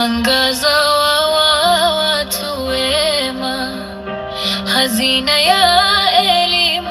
Mwangaza wa watu wema, hazina ya elimu,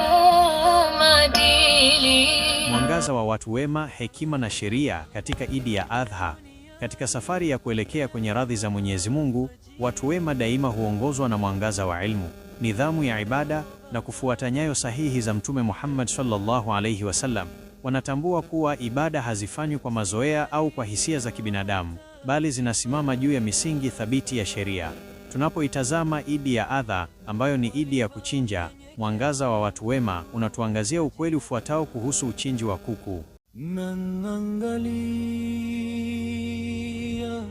maadili. Mwangaza wa watu wema, hekima na sheria katika Idi ya Adha. Katika safari ya kuelekea kwenye radhi za Mwenyezi Mungu, watu wema daima huongozwa na mwangaza wa ilmu, nidhamu ya ibada na kufuata nyayo sahihi za Mtume Muhammad sallallahu alayhi wasallam. Wanatambua kuwa ibada hazifanywi kwa mazoea au kwa hisia za kibinadamu, bali zinasimama juu ya misingi thabiti ya sheria. Tunapoitazama Idi ya Adha, ambayo ni Idi ya kuchinja, mwangaza wa watu wema unatuangazia ukweli ufuatao kuhusu uchinji wa kuku. Nanangalia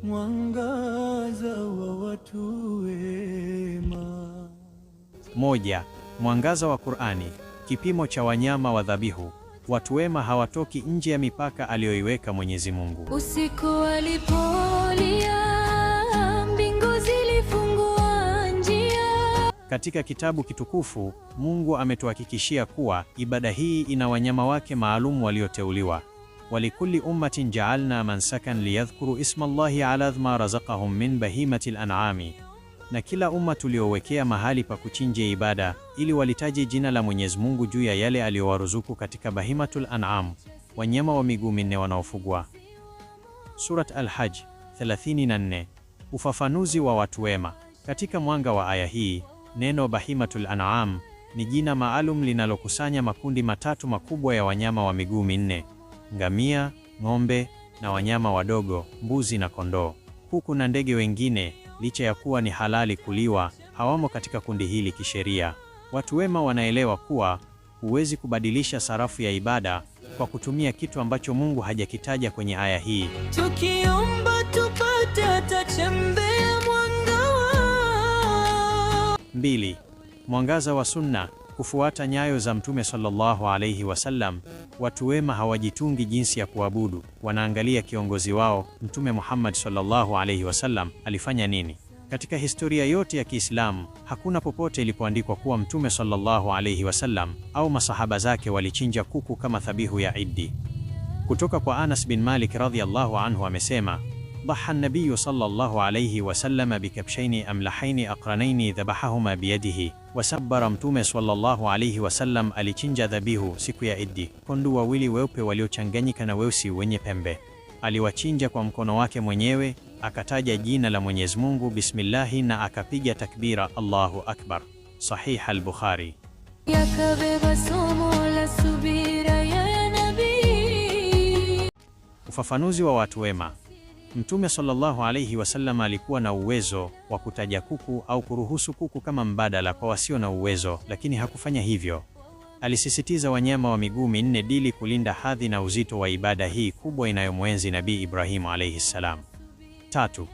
mwangaza wa watu wema. 1. Mwangaza wa Qur'ani, kipimo cha wanyama wa dhabihu. Watu wema hawatoki nje ya mipaka aliyoiweka Mwenyezi Mungu. Usiku walipolia, mbingu zilifungua njia. Katika kitabu kitukufu, Mungu ametuhakikishia kuwa ibada hii ina wanyama wake maalum walioteuliwa. Walikulli ummatin ja'alna mansakan liyadhkuru isma Allahi ala ma razaqahum min bahimatil an'ami, na kila umma tuliowekea mahali pa kuchinjia ibada ili walitaje jina la Mwenyezi Mungu juu ya yale aliyowaruzuku katika bahimatul an'am, wanyama wa miguu minne wanaofugwa. Surat Al-Hajj 34. Ufafanuzi wa watu wema. Katika mwanga wa aya hii, neno bahimatul an'am ni jina maalum linalokusanya makundi matatu makubwa ya wanyama wa miguu minne: ngamia, ng'ombe na wanyama wadogo, mbuzi na kondoo. Kuku na ndege wengine, licha ya kuwa ni halali kuliwa, hawamo katika kundi hili kisheria. Watu wema wanaelewa kuwa huwezi kubadilisha sarafu ya ibada kwa kutumia kitu ambacho Mungu hajakitaja kwenye aya hii. Tukiomba tupate hata chembe ya mwanga wao. 2. Mwangaza wa Sunna, kufuata nyayo za Mtume sallallahu alayhi wasallam. Watu wema hawajitungi jinsi ya kuabudu, wanaangalia kiongozi wao Mtume Muhammad sallallahu alayhi wasallam alifanya nini. Katika historia yote ya Kiislamu hakuna popote ilipoandikwa kuwa Mtume sallallahu alayhi wasallam au masahaba zake walichinja kuku kama dhabihu ya Idi. Kutoka kwa Anas bin Malik radhiyallahu anhu amesema, dhaha nabiyu sallallahu alayhi wasallam bikabshaini amlahaini aqranaini dhabahahuma biyadihi wasabbara. Mtume sallallahu alayhi wasallam alichinja dhabihu siku ya Idi, kondoo wawili weupe waliochanganyika na weusi wenye pembe. Aliwachinja kwa mkono wake mwenyewe, akataja jina la Mwenyezi Mungu bismillahi, na akapiga takbira Allahu akbar. Sahih al-Bukhari. Yakabeba somo la subira ya nabii. Ufafanuzi wa watu wema. Mtume sallallahu alayhi wasallam alikuwa na uwezo wa kutaja kuku au kuruhusu kuku kama mbadala kwa wasio na uwezo, lakini hakufanya hivyo. Alisisitiza wanyama wa miguu minne dili kulinda hadhi na uzito wa ibada hii kubwa inayomwenzi Nabii Ibrahimu alayhi salam. 3.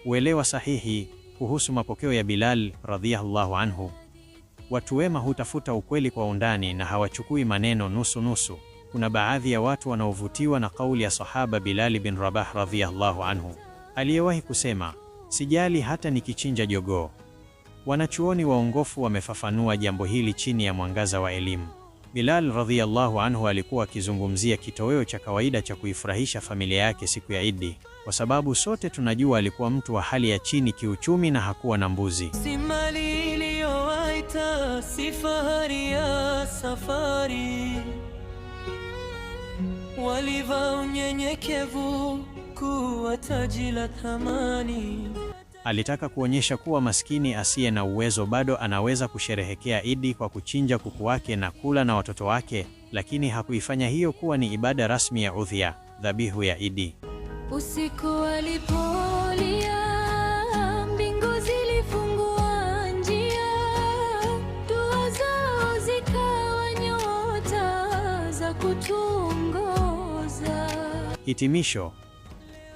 Uelewa sahihi kuhusu mapokeo ya Bilal radhiyallahu anhu. Watu wema hutafuta ukweli kwa undani na hawachukui maneno nusu nusu. Kuna baadhi ya watu wanaovutiwa na kauli ya sahaba Bilal bin Rabah radhiyallahu anhu aliyewahi kusema, sijali hata nikichinja jogoo. Wanachuoni waongofu wamefafanua jambo hili chini ya mwangaza wa elimu. Bilal radhiyallahu anhu alikuwa akizungumzia kitoweo cha kawaida cha kuifurahisha familia yake siku ya Idi, kwa sababu sote tunajua alikuwa mtu wa hali ya chini kiuchumi na hakuwa na mbuzi. Si mali iliyowaita, si fahari ya safari. Walivaa unyenyekevu kuwa taji la thamani. Alitaka kuonyesha kuwa maskini asiye na uwezo bado anaweza kusherehekea Idi kwa kuchinja kuku wake na kula na watoto wake, lakini hakuifanya hiyo kuwa ni ibada rasmi ya udhiya, dhabihu ya Idi. Usiku walipolia, mbingu zilifungua njia, dua zao zikawa nyota za kutuongoza. Hitimisho: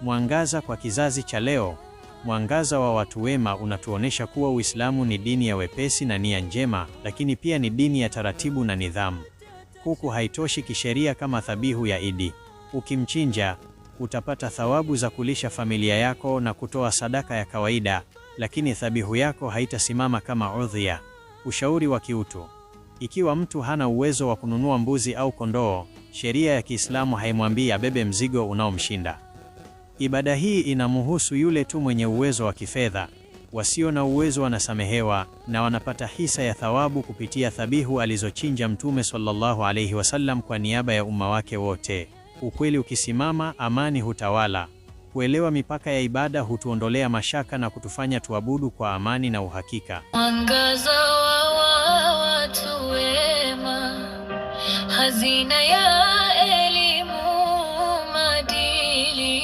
mwangaza kwa kizazi cha leo. Mwangaza wa watu wema unatuonesha kuwa Uislamu ni dini ya wepesi na nia njema, lakini pia ni dini ya taratibu na nidhamu. Kuku haitoshi kisheria kama dhabihu ya Idi. Ukimchinja utapata thawabu za kulisha familia yako na kutoa sadaka ya kawaida, lakini dhabihu yako haitasimama kama udhiya. Ushauri wa kiutu: ikiwa mtu hana uwezo wa kununua mbuzi au kondoo, sheria ya Kiislamu haimwambii abebe mzigo unaomshinda. Ibada hii inamuhusu yule tu mwenye uwezo wa kifedha. Wasio na uwezo wanasamehewa na wanapata hisa ya thawabu kupitia dhabihu alizochinja Mtume sallallahu alayhi wasallam kwa niaba ya umma wake wote. Ukweli ukisimama, amani hutawala. Kuelewa mipaka ya ibada hutuondolea mashaka na kutufanya tuabudu kwa amani na uhakika. Mwangaza wa watu wema, hazina ya elimu, maadili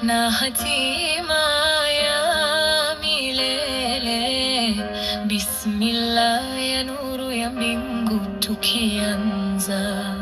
na hatima ya milele. Bismillah ya nuru ya mbingu tukianza.